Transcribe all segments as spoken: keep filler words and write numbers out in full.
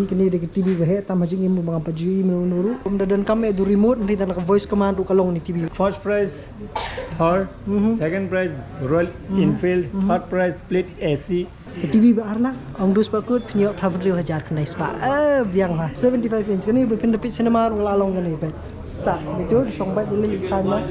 Kane dei ka T V ba heh tam ha jingim ba ngam pat ju ïohi mano mano ruh. Kumba da donkam eh da u remote, hynrei tang da ka voice command ruh ka long kane T V. First prize Thar, second prize Royal Enfield, third prize split A C. Ka T V ba ar lak, ong dus ba kut, pynïoh phra hynriew hajar khyndai spah. Eh, biang ha. Seventy five inch kane ba pynda peit cinema ruh la long kane ba. Sat, betul, shong bad lili khan ma.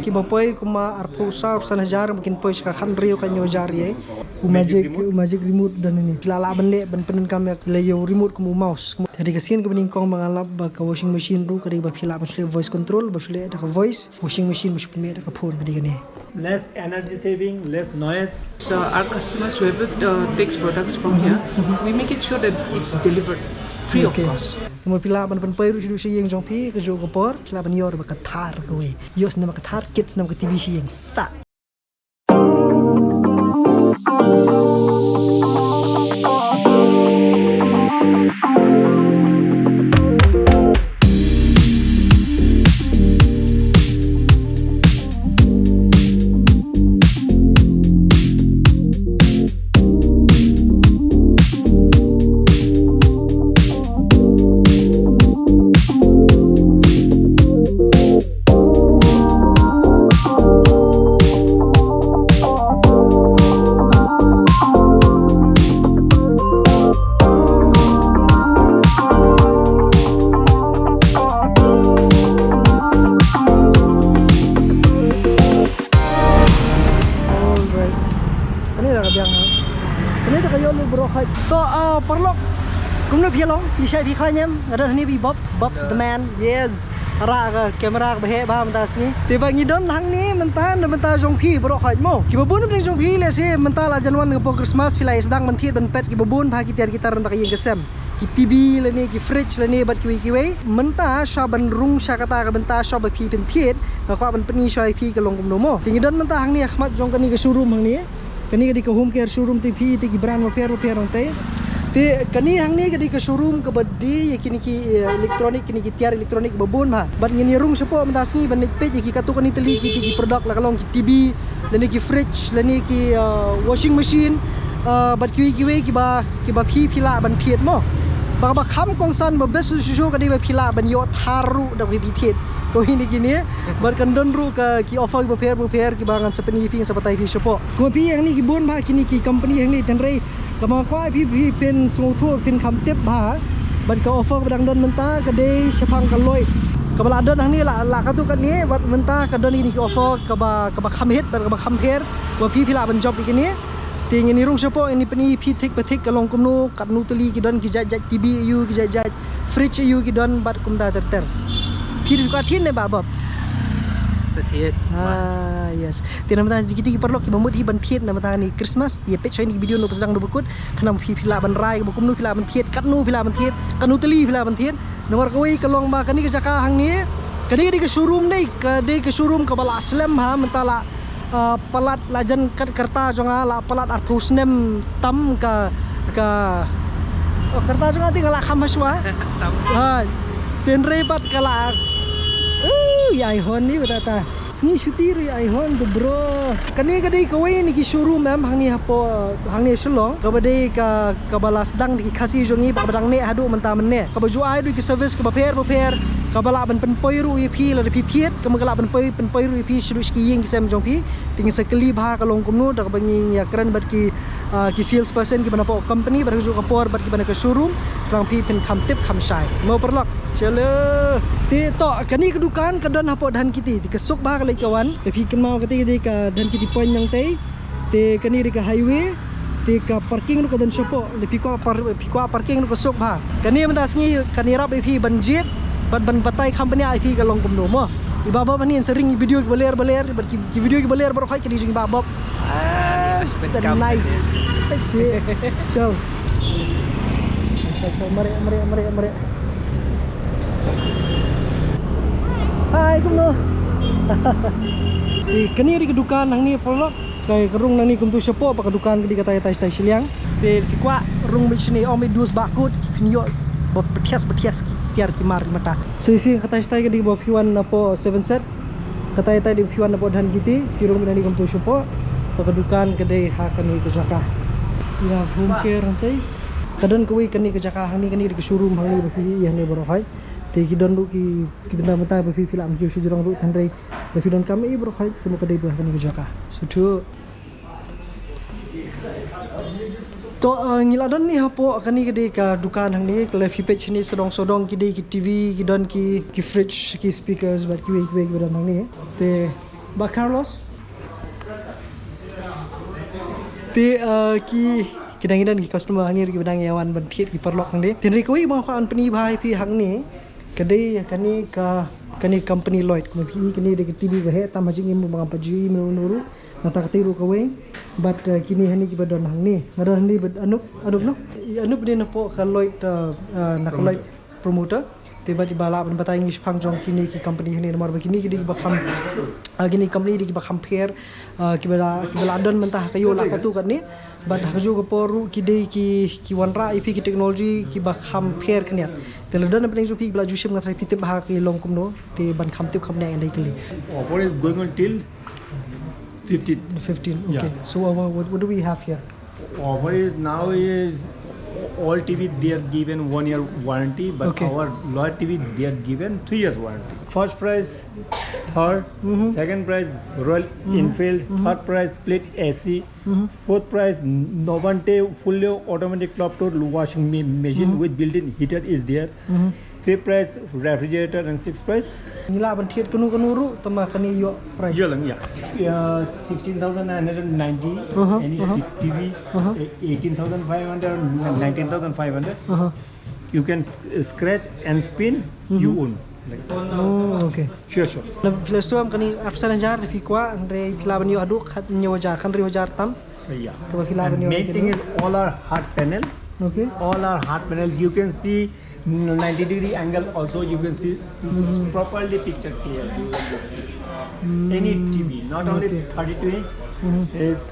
Kiba poi kumba arphew saw, arphew san hajar, ba kin poi sha ka khathynriew, khathynñiew hajar ïa. U magic, u magic remote don hangne. Phi lah lah ban leh, ban pyndonkam ïa, leh ïa u remote kum u mouse. Te dei ka sien kaba nyngkong ba nga lap ba ka washing machine ruh ka dei ba phi lah ban shu leh voice control, ba shu leh da ka voice, washing machine ba shu pynmih da ka phone, ka dei kane. Less energy saving, less noise. So our customers, whoever uh, takes products from here, we make it sure that it's delivered free of cost. Kumba phi lah ban pynpoi ruh sha ïing jong phi, kajuh ka por phi lah ban ïoh ruh ba ka thar kawei. Ïoh snem ka thar, kit snem ka T V sha ïing. Sat. Alright. Kane da ka biang ha. Kane da ka ïoh lut baroh hait. To, ah, paralok. Kumno phi long? Phi shai phi khlaiñ em? Nga don hangne bad i Bob. Bob's the man. Yes. Ara ka camera kaba heh bha mynta sngi. Te ba ngi don hangne mynta na bynta jong phi baroh hait mo. Kiba bun na bynta jong phi lehse mynta la jan wan ka por Christmas phi la ïa sdang ban thied ban pet kiba bun bha ki tiar ki tar na ka ïing ka sem. Ki T V lane ki fridge lane bad kiwei kiwei. Mynta sha ban rung sha kata ka bynta sha ba phi pynthied, nga kwah ban pyni sha phi ka long kumno mo. Te ngi don mynta hangne ha khmat jong kane ka showroom hangne. Kane ka dei ka home care showroom, te phi ïohi te ki brand bapher bapher hangtei. Te kane hangne ka dei ka showroom kaba die ïa kine ki, eh, electronic, kine ki tiar electronic ba bun bha. Bad ngin ïa rung shapoh mynta sngi ban leit peit ïa ki katto katne tylli ki, ki, ki product, la ka long ki T V, lane ki fridge, lane ki, uh, washing machine, uh, bad kiwei kiwei kiba, kiba phi phi lah ban thied mo. Ba, ba kham kongsan ba best shuh shuh ka dei ba phi lah ban ïoh thar ruh da ba phi thied. Ko hi ni kine, bad kan don ruh ka ki offer kiba pher ba pher kiba ngan sa pyni phi, ngan sa batai phi shapoh. Kumba phi ïohi hangne ki bun bha kine ki company hangne, hynrei kaba nga kwah phi, phi pynsngewthuh, phin kham tip bha. Bad ka offer ba dang don mynta ka dei shaphang ka Lloyd. Kaba la don hangne la, la katto katne, bad mynta ka don kine ki offer kaba, kaba kham hit bad kaba kham pher, ba phi phi lah ban jop ïa kine. Te ngin ïa rung shapoh, ngin ïa pyni phi thik ba thik ka long kumno, katno tylli ki don, ki jait jait T V aiu, ki jait jait fridge aiu ki don bad kumta ter ter. Phi ruh kwah thied ne Bah Bob? Sa thied. Ah, yes. Te namar ta kito ki paralok kiba mut hi ban thied namar ta kane Christmas, te ïa peit shwa ïa kine ki video naduh ba sdang haduh ba kut, khnang ba phi phi lah ban rai ba kumno phi lah ban thied, katno phi lah ban thied, katno tylli phi lah ban thied. Namar kawei ka long ba kane ka jaka hangne, kane ka dei ka showroom dei, ka dei ka showroom kaba la slem ha, mynta la, ah, palat la jan kat ka rta jong nga la palat arphew snem tam ka, ka, oh, ka rta jong nga te nga la kham hashwa. Tam. Ha, hynrei pat ka la, uh, ïa i hon ni ba ta ta. Sngi shuti ruh ïa i hon tu bro. Kane ka dei kawei na ki showroom em hangne hapoh, hangne Shillong. Kaba dei ka, kaba la sdang da ki Khasi jong ngi ba kaba dang neh haduh mynta mynne. Kaba ju ai ruh ki service kaba pher ba pher. Kaba lah ban pynpoi ruh ïa phi lada phi thied. Kaba ka lah ban poi, pynpoi ruh ïa phi shaduh sha ki ïing ki sem jong phi. Te ngin sa kylli bha ka long kumno da kaba ngin ïa kren bad ki, ah, ki sales person kiba na poh company bad ha kajuh ka por bad kiba na ka showroom. Khnang phi phin kham tip kham shai. Mo paralok. Chalo. Te to, kane ka dukan ka don hapoh Dhankiti, te ka suk bha ka leit ka wan. Te phi kynmaw kata ka dei ka Dhankiti Point nangtei. Te kane dei ka highway. Te ka parking ruh ka don shapoh. Te phi kwah par-, phi kwah parking ruh ka suk bha. Kane mynta sngi kan ïarap ïa phi ban jied, ban, ban batai kham bniah ïa phi ka long kumno mo. I Bah Bob hangne yn sa ring video kiba ler ba ler, bad ki, ki video kiba ler baroh khoit ka dei jong i Bah Bob. Ah, so nice. Sexy. Chal. Mari, mari, mari, mari. Hai, kumno? Eh, kane dei ka dukan hangne paralok. Ka, ka rung nangne kumtu shapoh, ba ka dukan ka dei katai katai shatai shiliang. Te phi kwah rung beit shane, ong beit dus ba kut, phin ïoh ba pyrthias pyrthias ki tiar ki mar ki mata. So isi katai shatai ka dei ba phi wan napoh Seven Set. Katai katai dei ba phi wan napoh Dhankiti, phi rung beit nangne kumtu shapoh. Ba ka dukan ka dei ha kane ka jaka. Ïa home care hangtei. Ka don kawei kane ka jaka hangne, kane ka showroom hangne ba phi ïohi hangne baroh hi. Te ki don ruh ki, ki bynta bynta ba phi, phi lah ban kiew shu jrong ruh, hynrei ba phi donkam ei baroh hi, kumno ka dei ba kane ka jaka. So to, to, uh, ngi la don ne hapoh kane ka dei ka dukan hangne, ka la phi peit shane sawdong sawdong ki dei ki T V, ki don ki, ki fridge, ki speakers, bad kiwei kiwei kiba don hangne. Te Bah Carlos. Te, uh, ki, ki dang ïa don ki customer hangne ruh kiba dang ïa wan ban thied ki paralok hangne. Te hynrei kawei ba nga kwah ban pyni bha ïa phi hangne ka dei kane ka, kane company Lloyd. Kumba phi i kane dei ka T V ba heh tam ha jingim, ba ngam pat ju i mynno mynno ruh. Nangta katei ruh kawei. Bad, uh, kine hangne kiba don hangne. Nga don hangne bad Anup, Anup no? I Anup dei napoh ka Lloyd, uh, uh, na ka Lloyd promoter. Te bad iba lah ban batai ngi shaphang jong kine ki company hangne namar ba kine ki dei kiba kham, ah, kine company dei kiba kham pher, ah, kiba la, kiba la don mynta ha ka ïew la katto katne. Bad ha kajuh ka por ruh ki dei ki, ki wanrah ïa phi ki technology kiba kham pher khyndiat. Te lada don hapdeng jong phi kiba la ju shim, nga tharai phi tip bha ki long kumno, te ban kham tip kham neh ïa dei kali. Offer is going on till fifteenth. Fifteen, okay. Yeah. So, uh, what, what do we have here? Offer is now is all T V they are given one year warranty, but Okay. our Lloyd T V they are given three years warranty. First prize Thar, Mm-hmm. second prize Royal Mm-hmm. Enfield, Mm-hmm. third prize split A C, Mm-hmm. fourth prize Novante fully automatic top load washing ma- machine Mm-hmm. with built-in heater is there. Mm-hmm. Fifth prize refrigerator and sixth prize. Ngi lah ban thied kano kano ruh, tang ba kane ïoh prize. Ïoh lang, yeah. Uh, sixteen thousand nine hundred ninety, Uh-huh, any uh-huh. T V, Uh-huh. eh, eighteen thousand five hundred, nineteen thousand five hundred. Uh-huh. You can s- scratch and spin, you Mm-hmm. own. Like that. Oh, okay. Sure, sure. Na phi la sdang kane arphew san hajar, phi kwah, hynrei phi lah ban ïoh haduh khathynñiew hajar, khathynriew hajar tam. Yeah. Kaba phi lah ban ïoh. And main thing is all are hard panel. Okay. All are hard panel. You can see ninety degree angle also, you can see Mm-hmm. properly picture clear. You will just see. Mm. Any T V, not only Okay. thirty-two inch, Mm-hmm. is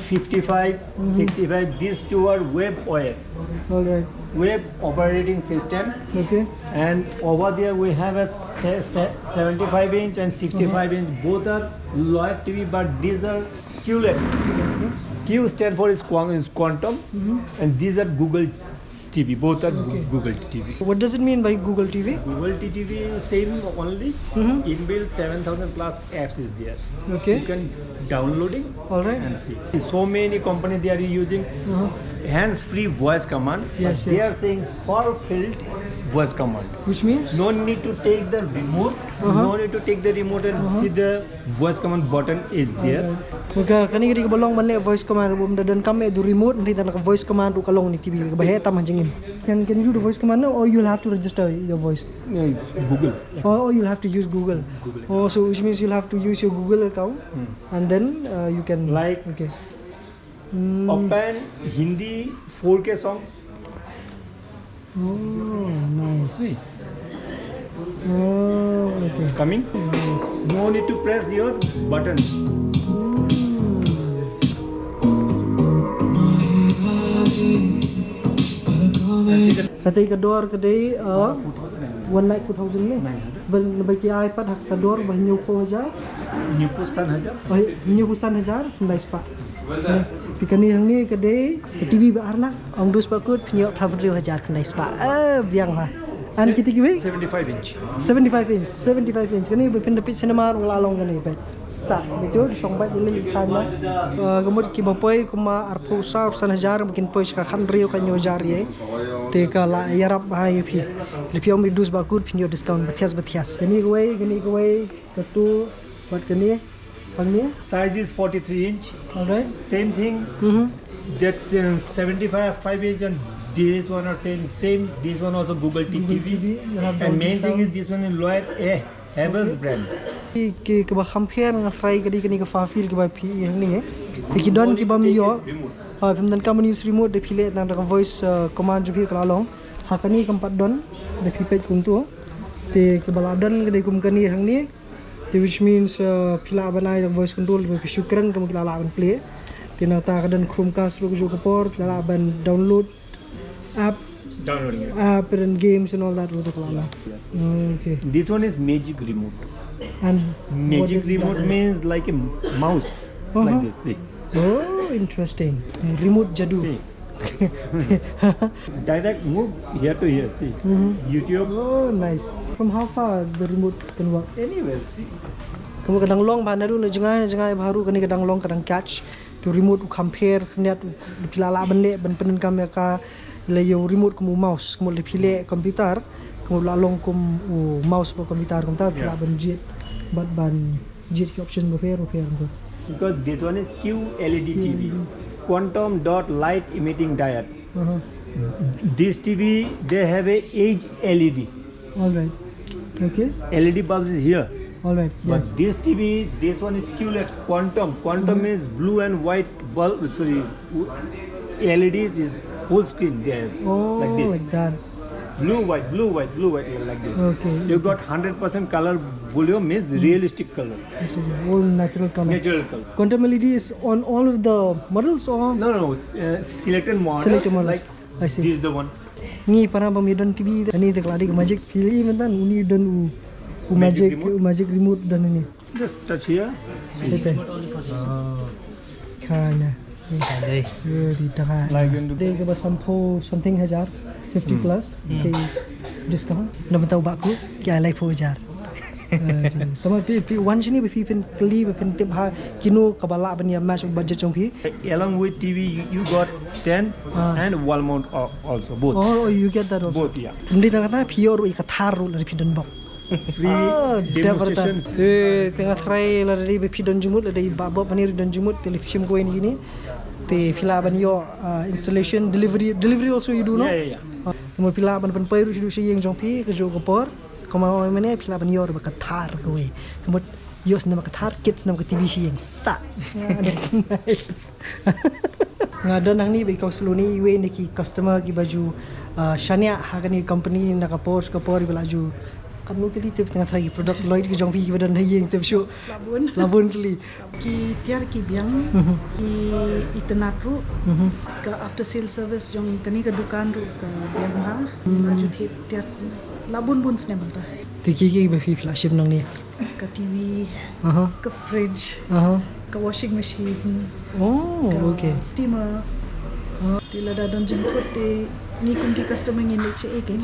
fifty-five, Mm-hmm. sixty-five. These two are web O S. All right. Web operating system. Okay. And over there we have a se- se- seventy-five inch and sixty-five Mm-hmm. inch. Both are Lloyd T V, but these are Q led. Q stand for is, quan- is quantum, Mm-hmm. and these are Google T V. Both are Goo- Okay. Google T V. What does it mean by Google T V? Google T V is same only. Mm-hmm. Inbuilt seven thousand plus apps is there. Okay. You can downloading All right. and see. So many companies they are using Uh-huh. hands-free voice command, Yes, but they yes. are saying far-field voice command. Which means? No need to take the remote. Uh-huh. No need to take the remote and Uh-huh. see the voice command button is there. Okay. Ka kane ka dei kaba long ban leh voice command, bym da donkam eh da remote, hynrei tang da ka voice command ruh ka long na T V, kaba heh tam ha jingim. Can, can you do the voice command now, or you'll have to register your voice? No, it's Google. Or, or you'll have to use Google. Google. Oh, so which means you'll have to use your Google account, Hmm. and then, uh, you can Like Okay. Hmm. Open Hindi four K song. Oh, nice. See. Oh, okay. It's coming. Nice. No need to press your buttons. Hmm. Ka dei ka dor ka dei, uh, one lakh four thousand ne? Ba, ba ki ai pat ha ka dor ba hynñiewphew hajar? Hynñiewphew san hajar. Oh, hynñiewphew san hajar khyndai spah. Eh, te kane hangne ka dei ka T V ba ar lak, ong dus ba kut, pynïoh khathynriew hajar khyndai spah. Eh, biang ha. An kita kiwei? Seventy-five inch. Seventy-five inch, seventy-five inch. Kane ba pynda peit cinema ruh la long kane ba. Sat, betul, shong ba jilin khan ba. Eh, ka mut kiba poi kumba arphew saw arphew san hajar, ba kin poi sha ka khathynriew ka hynñiew hajar ïa. Te ka la ïarap bha ïa phi. Lada phi ong ba dus ba kut, phin ïoh discount bathias bathias. Kane kawei, kane kawei, katu, bad kane, hangne. Size is forty-three inch. All right. Same thing. Mm-hmm. That's, uh, seventy-five five inch, and this one are same same. This one also Google T V. Google T V, you have And download main thing sound. Is this one is Lloyd, eh, Havells Okay. brand. Ki, ki, kiba kham pher nga tharai ka dei kane ka far-field kiba phi ïohi hangne. Te ki don kiba ym ïoh. Ah, phim donkam ban use remote, da phi leh tang da ka voice, uh, command jong phi ka la long. Ha kane kam pat don, da phi peit kumtu. Te kiba la don ka dei kum kane hangne. Te which means, uh, phi lah ban ai da voice control, ba phi shu kren kumba phi la lah ban play. Te nangta ka don Chromecast ruh kajuh ka por, phi la lah ban download app, Downloading it. app and games and all that ruh ka la long. Okay. This one is magic remote. And what Magic is remote that? Means like a mouse, Uh-huh. like this. See. Oh, interesting. Remote jadoo. See. Direct move here to here, see. YouTube. Oh, nice. From how far the remote can work? Anywhere, see. Kumba ka dang long ba naduh na jngai, na jngai baroh kane ka dang long, ka dang catch. To remote u compare khyndiat u phi la lah ban leh ban pyndonkam ïa ka, la ïa u remote kum u mouse, kumba la phi leh computer, kumba u la long kum u mouse ba computer kumta phi lah ban jied bad ban jied ki option bapher bapher kumta. Because this one is Q L E D T V, quantum dot light emitting diode. Uh-huh. This T V, they have a H L E D. All right. Okay. L E D bulbs is here. All right. But yes, this T V, this one is Q L E D, quantum. Quantum is blue and white bulb. Sorry, L E D is full screen. They have, oh, like this, like that. Blue, white, blue, white, blue, white, like this. Okay. You got hundred percent color volume, means realistic color. It's a whole natural color. Natural color. Quantum L E D is on all of the models, or? No, no, no. Uh, selected models. Selected models. Like, I see. This is the one. Ngi para ba mi don T V, ani te ka la dei ka magic, phi i mynta, uni don u, u magic, u magic remote don ani. Just touch here. Ite. Khana. Dei. Dei ka ba samphaw something hajar, fifty plus. Dei discount. Na mynta u ba ku ki ai laiphew hajar. Tama phi, phi wan shini ba phi phin kylli, ba phin tip ha kino kaba lah ban ïa match budget jong phi. Along with T V, you, you got stand and wall mount al-, also, both. Oh, you get that also. Both, yeah. Ym dei tang kata, phi ïoh ruh ïa ka thar ruh lada phi don bok. Free demonstration. Te nga tharai lada dei ba phi don jingmut, lada i Bah Bob hangne ruh don jingmut, te lada phi shim kawei na kine, te phi lah ban ïoh, uh, installation, delivery, delivery also you do, no? Yeah, yeah, yeah. Kumba phi lah ban pynpoi ruh sha ïing jong phi kajuh ka por. Kumba ong mynne phi lah ban ïoh ruh ba ka thar kawei. Kumba ïoh snem ka thar, kit snem ka T V sha ïing sa. Nice. Nga don hangne ba i Kong Saloni iwei na ki customer kiba ju, ah, shaniah ha kane ka company na ka por sha ka por, iba la ju, katno tylli tip, nga tharai ki product Lloyd ki jong phi kiba don ha ïing tip shuh. La bun. La bun tylli. Ki tiar ki biang, ki itynnad ruh, ka after sale service jong kane ka dukan ruh ka biang bha. La ju thied tiar la bun bun snem mynta. Te ki ki ba phi la shim nangne? Ka T V, ka fridge, ka washing machine, ka steamer. Te lada don jingkut te ngi kum ki customer ngin leit shaei kein,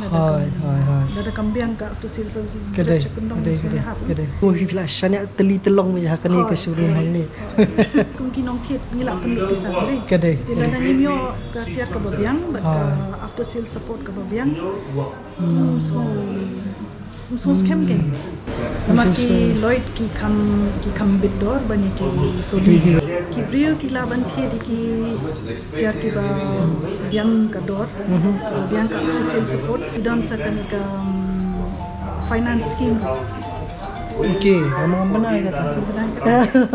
lada kam biang ka after sales service. Ka dei, ka dei, ka dei. Mo phi la shaniah tylli tyllong me ha kane ka showroom hangne. Kum ki nongthied ngi la pynlut pisa, ka dei. Te lada ngim ïoh ka tiar kaba biang bad ka after sales support kaba biang, ym sngew, ym sngew skhem kein. Namar ki Lloyd ki kham, ki kham bit dor ban ïa ki Sony. Ki briew ki lah ban thied ïa ki tiar kiba biang ka dor, kiba biang ka after sales support. Ki don sa kane ka, um, finance scheme. Okay, ngam bna kata.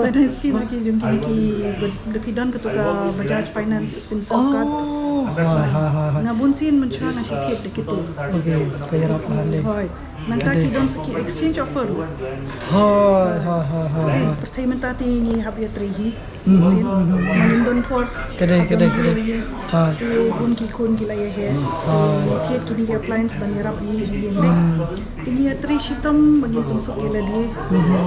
Finance scheme ki jong kine ki, lada phi don kato ka Bajaj Finance FinServ card. Oh. Nga bun sien mynshuwa nga shu thied da kito. Okay, ka ïarap bha ne. Hooid. Nangta ki don sa ki exchange offer. Hooid, hooid, hooid, hooid. Pyrthei mynta te ngi hap ïatrei hi. Sien, ma ngim don por. Ka dei, ka dei, ka dei. Te bun ki khun ki la ïaher. Thied kine ki appliance ban ïarap ïa ngi ha ïing. Te ngi ïatrei shitom ba ngin pynsuk ïa lade.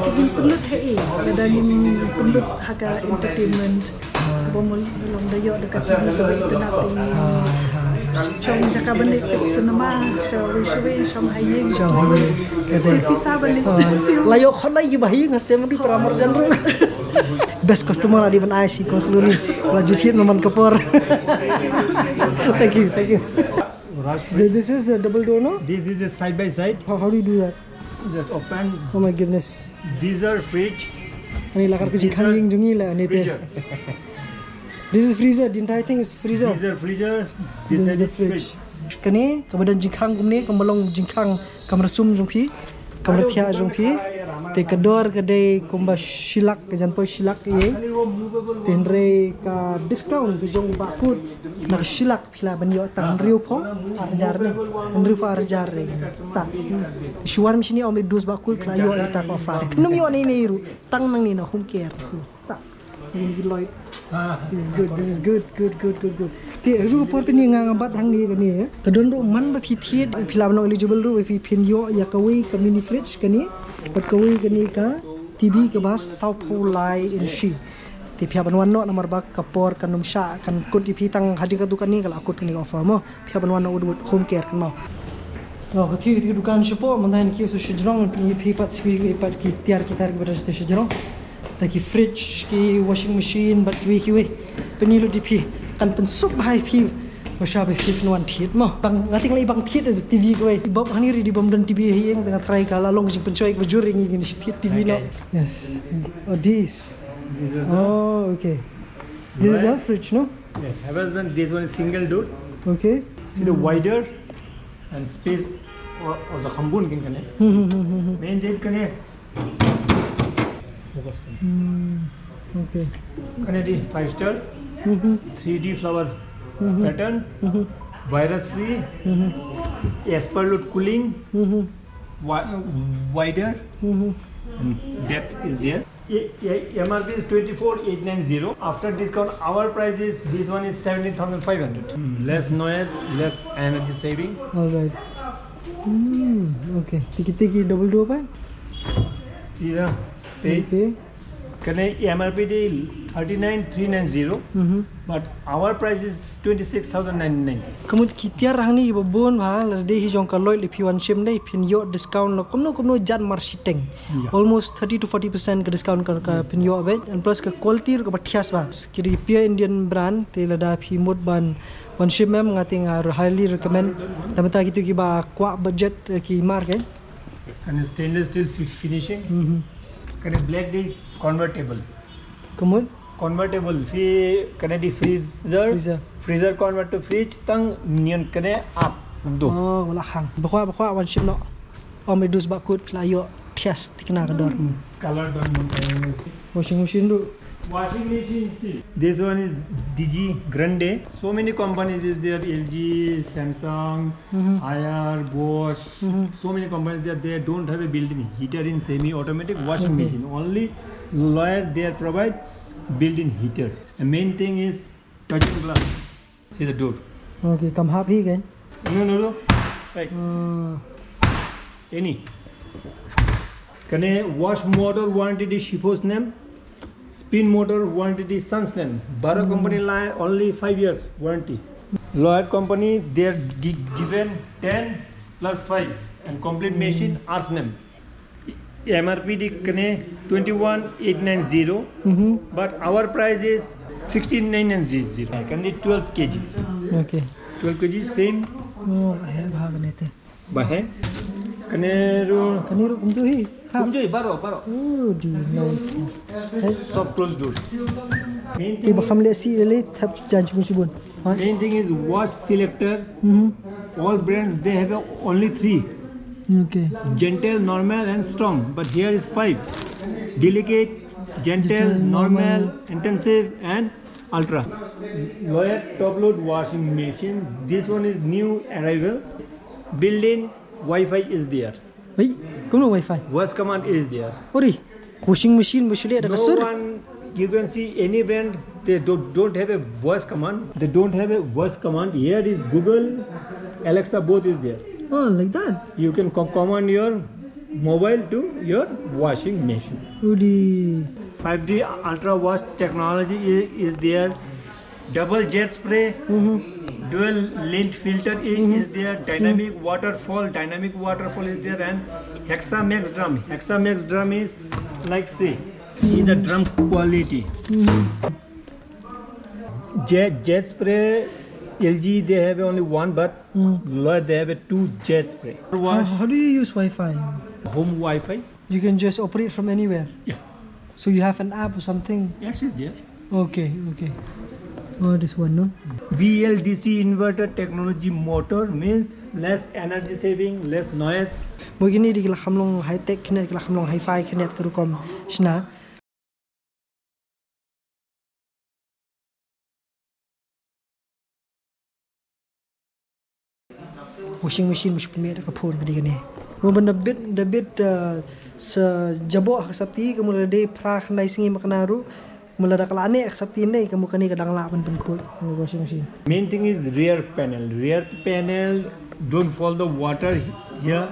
Te ngin pynlut haei, lada ngim pynlut ha ka entertainment. Kaba mut long da ïoh da ka T V kaba itynnad te ngi shong jaka ban leit peit cinema, shawei shawei, shong ha ïing. Shong ha ïing. Siew pisa ban leit. La ïoh khana ïa ba hi nga sem ri para marjan ruh. Best customer adi ban ai shi Kong Saloni. La ju thied man ka por. Thank you, thank you. This is the double door, no? This is a side by side. How, how do you do that? Just open. Oh my goodness. These are fridge. Ani la kar ka jingkhang ïing jong ngi la ani te. Freezer. This is freezer. The entire thing is freezer. These are freezer. This is the fridge. Kane kaba don jingkhang kumne, kaba long jingkhang kamra sum jong phi, kamra thiah jong phi. Te ka dor ka dei kumba shilak, ka jan poi shilak ïa. Te hynrei ka discount ka jong Bah Kut na ka shilak phi lah ban ïoh tang hynriewphew ar hajar ne. Hynriewphew ar hajar ne. Sa. Shuwa mynshwa ym ïoh me dus Bah Kut phi lah ïoh ïa ta ka offer. Ym ïoh ne ne ruh tang nangne na home care. Sa. This is good, this is good, good, good, good, good. Te, ïa ka por pynïaid nga nga bat hangne kane. Ka don ruh man ba phi thied, phi lah ban long eligible ruh, ba phi phin ïoh ïa kawei ka mini fridge kane, bad kawei kane ka T V kaba sawphew lai inshi. Te phi hap ban wan noh namar ba ka por kan ym shah, kan kut ïa phi tang hadien ka dukan ne ka la kut kane ka offer mo. Phi hap ban wan noh wad wad home care kan mo. To ka thik ka dukan shapoh, mynta ngi kiew sha jrong, phi, phi pat sha kiwei pat ki tiar ki tar kiba don sha jrong. Da ki fridge, ki washing machine bad kiwei kiwei. Pynlut ïa phi, kan pynsuk bha ïa phi. Ba shwa ba phi pynwan thied mo. Bang nga teng la i bang thied da T V kawei. I Bob hani ri di bym don T V ha ïing, tang nga trai ka la long jingpynshoi kaba jur ïa ngi ngin thied T V noh. Yes. Oh, this. This is the Oh, okay. This is a fridge, no? Yeah, Havells brand, this one is single door. Okay. See the wider and space al- also khambun kin kane. Hmm, hmm, hmm, hmm, hmm. Main gate kane. Focus kane. Hmm, okay. Kane di five star, Mm-hmm. three D flower Mm-hmm. pattern, Mm-hmm. virus free, Mm-hmm. expert load cooling, Mm-hmm. wi- wider, Mm-hmm. and depth is there. A- a- M R P is twenty four eight nine zero. After discount, our price is, this one is seventeen thousand five hundred. Hmm, less noise, less energy saving. All right. Hmm, okay. Tiki tiki double door pan? See the space. Okay. Kane M R P di thirty nine three nine zero, Mm-hmm. but our price is twenty six thousand nine ninety. Ka mut ki tiar hangne ba bun ha, la dei hi jong ka Lloyd, le phi wan shim dei phin ïoh discount na kumno kumno jan mar shiteng. Yeah. Almost thirty to forty percent ka discount ka, ka phin ïoh bad, and plus ka quality ruh kaba thiah bha. Ki dei pure Indian brand, te lada phi mut ban wan shim em, nga te nga highly recommend. Namar ta kitu kiba kwah budget, eh, ki mar ke. And stainless steel fi- finishing. Mm-hmm. Kane black di convertible. Ka mut? Convertible, fi kane di freezer. Freezer. Freezer convert to fridge, tang nion kane ap do. Oh, wala hang. Ba kwah, ba kwah wan shim noh. Ym i dus ba kut la ïoh thiah tikna ka dor. Hmm, color don mun kane. Washing machine ruh. Washing machine, see. This one is D G Grande. So many companies is there, L G, Samsung, Mm-hmm. Haier, Bosch. Mm-hmm. So many companies there, they don't have a built-in heater in semi-automatic washing Okay. machine. Only Lloyd they provide built-in heater. The main thing is touching glass. See the door. Okay, kam hap hi kan? No, no, no. Right. Uh, Any. Kane wash motor warranty di shiphew snem. Spin motor warranty di san snem. Baro Hmm. company lai only five years warranty. Lloyd company, they are gi- given ten plus five and complete Hmm. machine ar snem. M R P di kane twenty one eight nine zero, Mm-hmm. but our price is sixteen nine nine zero. Kane twelve K G. Okay. Twelve K G, same. Oh, hai bha kane te. Ba hai. Kane ruh. Kane ruh kumjuh hi. Ha. Kumjuh hi, baro, baro. Oh, di nice. Hai. Soft close door. Main Ti thing ba is, kham le si le thap jan chibun chibun. Hai. Main thing is wash selector. Mm-hmm. All brands, they have a only three. Okay. Gentle, normal, and strong. But here is five. Delicate, gentle, Gentle, normal, normal. Intensive, and ultra. Lloyd top load washing machine. This one is new arrival. Built-in Wi-Fi is there. Wait, kumno Wi-Fi? Voice command is there. Ori, washing machine ba shu leh da ka No sur. One, you can see any brand, they don't, don't have a voice command. They don't have a voice command. Here is Google, Alexa, both is there. Oh, like that. You can co- command your mobile to your washing machine. Udi. Five D ultra wash technology is, is there. Double jet spray, Mm-hmm. dual lint filter is, Mm-hmm. is there. Dynamic Mm-hmm. waterfall, dynamic waterfall is there, and Hexamax drum. Hexamax drum is like, see, see the drum quality. Mm-hmm. Jet, jet spray, L G, they have only one, but Mm. Lloyd, they have a two jet spray. How, how do you use Wi-Fi? Home Wi-Fi. You can just operate from anywhere. Yeah. So you have an app or something? Yes, it's there. Okay, okay. Oh, this one, no? V L D C inverter technology motor means less energy saving, less noise. Mo kini di ki la kham long high tech kine, ki la kham long hi-fi kine ka rukom shna. Washing machine must be made ka phone ka dei kane. Mo ban da bit, da bit, uh, sa jaboh ha ka sopti, ka mut da dei phra khyndai sngi ma kane ruh. Mula da ka la ne accept ne ka mukani ka dang la ban pynkhuid ni washing machine. Main thing is rear panel. Rear panel don't fall the water here.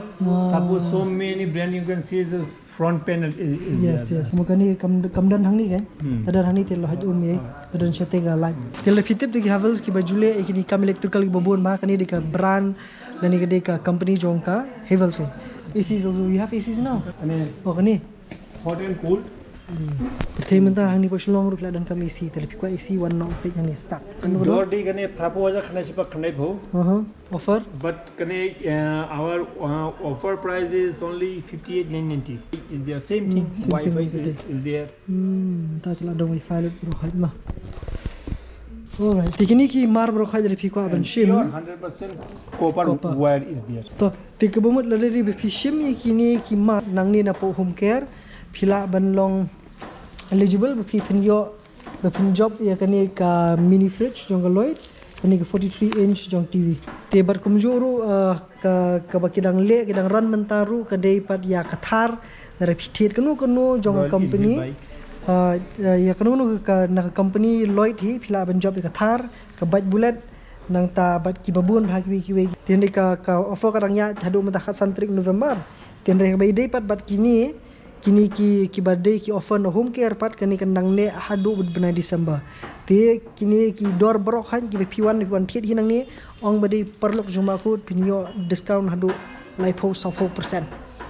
Suppose so many brand you can see is the front panel is, is Yes, yes. Mukani kam kam don hangni kan. Ta don hangni te lo haj um ye. Ta don shete ga light. Te la phi tip de ki Havells ki ba jule e kini kam electrical ki ba bun ba kani de ka brand lani ka de ka company jong ka Havells kan. A Cs also, we have A Cs now. Ane Oh kani. Hot and cold. Pyrthei mynta hangni ba Shillong ruh la don kam A C te la phi kwah A C wan noh peit hangni start. Kan Dor di kane phra phew hajar khyndai spah khyndai phew. Aha. Offer. But kane uh, our uh, offer price is only fifty eight nine ninety. Is there same thing? Same thing Wi-Fi with is, it. Is there? Hmm, ta la dong Wi-Fi lut bro khaj ma. Alright, ti kini ki mar bro khaj da phi kwah ban shim. Pure hundred percent copper, Copper. Wire is there. To, ti ka bamut la ri ba phi shim ye kini ki mar nangne na po home care phi lah ban long eligible ba phi phin ïoh ba phin jop ïa kane ka mini fridge jong ka Lloyd, kane ka forty three inch jong T V. Te bad kumjuh ruh uh, ka ka ba ki dang leh ki dang run mynta ruh ka dei pat ïa ka thar. Lada phi thied kano kano jong ka company. Uh, ïa kano kano ka na ka company Lloyd hi phi lah ban jop ïa ka thar, ka bike bullet, nangta bad ki ba bun bha kiwei kiwei. Te hynrei ka ka offer ka dang ïaid haduh mynta khatsan tarik November. Te hynrei ka ba ïadei pat bad kini kini ki ki ba dei ki offer na home care pat kane kan dang neh haduh bad bnai December. Te kini ki dor bro khaj ki ba phi wan phi wan thied hi nangne ong ba dei paralok jong ma kut phin ïoh discount haduh laiphew sawphew percent.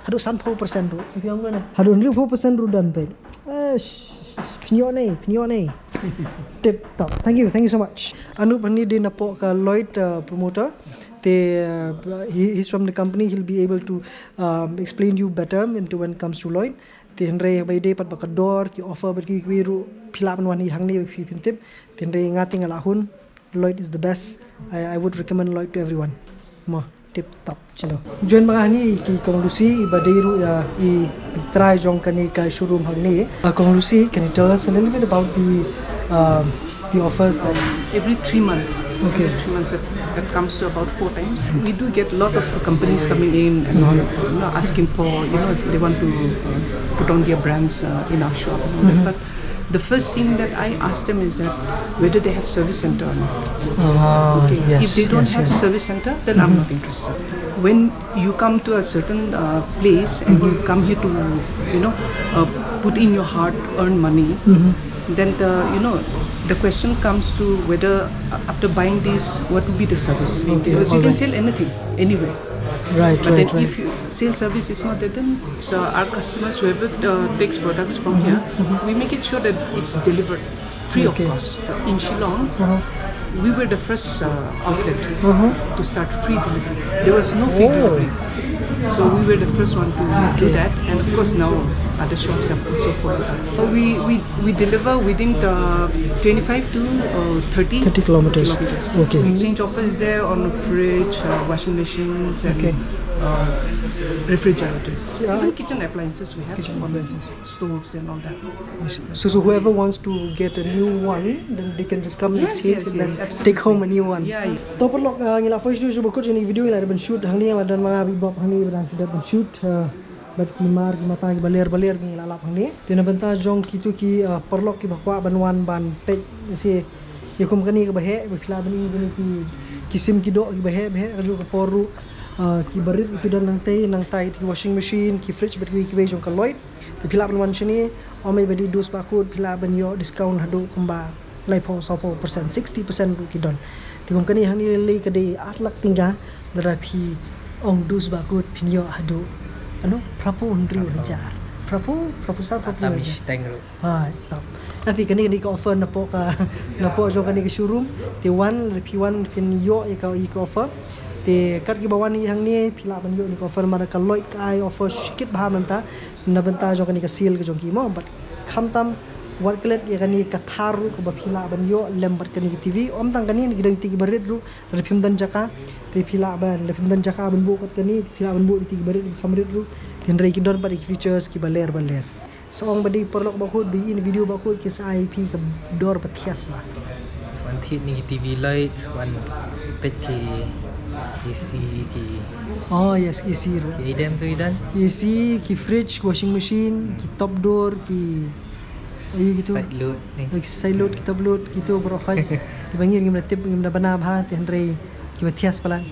Haduh sanphew percent ruh. Phi ong ba na haduh hynriewphew percent ruh don peit. Eh, sh- sh- phin ïoh nei, phin ïoh nei. Tip top. Thank you, thank you so much. Anup hani dei na po ka Lloyd uh, promoter. Te uh, he, he's from the company, he'll be able to um, explain you better into when it comes to Lloyd. Te hynrei ba ïadei pat ba ka dor ki offer bad ki kiwei ruh phi lah ban wan hi hangne ba phi phin tip. Te hynrei nga te nga la hun Lloyd is the best. I, I would recommend Lloyd to everyone. Mo tip top. Chalo. Join ma nga hangne ki Kong Lucy ba dei ruh ïa i trai jong kane ka showroom hangne. Uh, Kong Lucy, can you tell us a little bit about the um, the offers that Every three months. Okay. Every three months that, that comes to about four times. We do get a lot of companies coming in and all, you know, asking for, you know, they want to put on their brands uh, in our shop. And all that. But the first thing that I ask them is that whether they have service center or not. Ah, Okay. yes, If they don't yes, have yes. service center, then I'm not interested. When you come to a certain uh, place and you come here to, you know, uh, put in your hard-earned money, then the, you know, the question comes to whether uh, after buying this, what would be the service? Okay, Because you can alright. Sell anything, anywhere. Right, But right, then right. If you, sale service is not there, then uh, our customers, whoever uh, takes products from here, we make it sure that it's delivered free Okay. Of cost. In Shillong, Uh-huh. We were the first uh, outlet Uh-huh. To start free delivery. There was no free Oh. Delivery. So we were the first one to do Okay. That, and of course now other shops have also followed up. So we, we, we deliver within the twenty-five to uh, thirty, Thirty kilometers. Okay. Exchange offer is there on fridge, uh, washing machines, and Okay. uh, refrigerators. Yeah. Even kitchen appliances we have. Kitchen On appliances. Stoves and all that. So, so whoever wants to get a new one, then they can just come and Yes, exchange yes, and yes, then absolutely. Take home a new one. Yeah, yeah. To paralok uh, ngi la poi shu shu bakut ni video ngi la ban shoot hangne la don ma nga bibop hangne ban shu ban shoot. Uh, bad ki mar ki mata ki baler baler ngi la lap hangne. Te na bynta jong kitu ki uh, paralok ki ba kwah ban wan ban peit si ïa kum kane ka ba heh ba phi lah ban ïoh kane ki ki sim ki doh ki ba heh ba heh ka ju ka por ruh. Uh, ki barit ki don nangtei nangtai ki washing machine ki fridge bad ki wei ki wei jong ka Lloyd. Te phi lah ban wan shane, ym ei ba dei dus ba kut, phi lah ban ïoh discount haduh kumba laiphew sawphew percent, sixty percent ruh ki don. Te kum kane hangne lei lei ka dei ar lak tyngka, lada phi ong dus ba kut phin ïoh haduh ano, phraphew hynriew hajar. Phraphew, phraphew san, phraphew Tam hajar. Shteng ruh. Ha, tap. Tapi kane kane ka offer napoh ka napoh jong kane ka showroom. Te wan, lada phi wan phin ïoh ïa ka ïa ka offer. Te kat kiba wan ïa hangne phi lah ban ïoh ïa ka offer, namar ka Lloyd ka ai offer shikit bha mynta. Na bynta jong kane ka sale ka jong ki mo, bad khamtam wat klet ïa kane ka thar ruh kaba phi lah ban ïoh lem bad kane ka T V. Ym tang kane, ki dang ti kiba rit ruh, lada phim don jaka te phi lah ban, lada phim don jaka ban buh kat kane, phi lah ban buh ti kiba rit, kham rit ruh. Te hynrei ki don bad ki features kiba ler ba ler. Sa ong ba dei paralok ba kut, ba ïohi video ba kut ki sa ai phi ka dor ba thiah shuwa. Sa wan thied ni ki T V light, wan peit ki A C ki. Oh yes, A C ruh. Ki idem tu idan. Ki A C, ki fridge, washing machine, ki top door, ki Ayu gitu. Side load ni. Lagi side load, kita load gitu bro. Hai. Kiba ngin ngim na tip, ngim na bana bha, te hynrei kiba thias palat.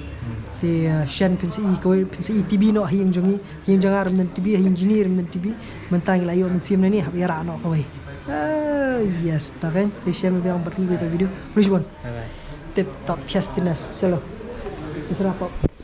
Te uh, shen pynsi i kawei, pynsi i T V no ha ïing jong i, ha ïing jong nga ruh ym don T V, ha ïing jong i ruh ym don T V. Mynta ngi la ïoh mynsiem na ni, hap ïa rah noh kawei. Ah, yes, ta kan. Sa shen biang bad ki video. Rishbon. Bye bye. Tip top thias tinas. Chalo. Let's wrap up.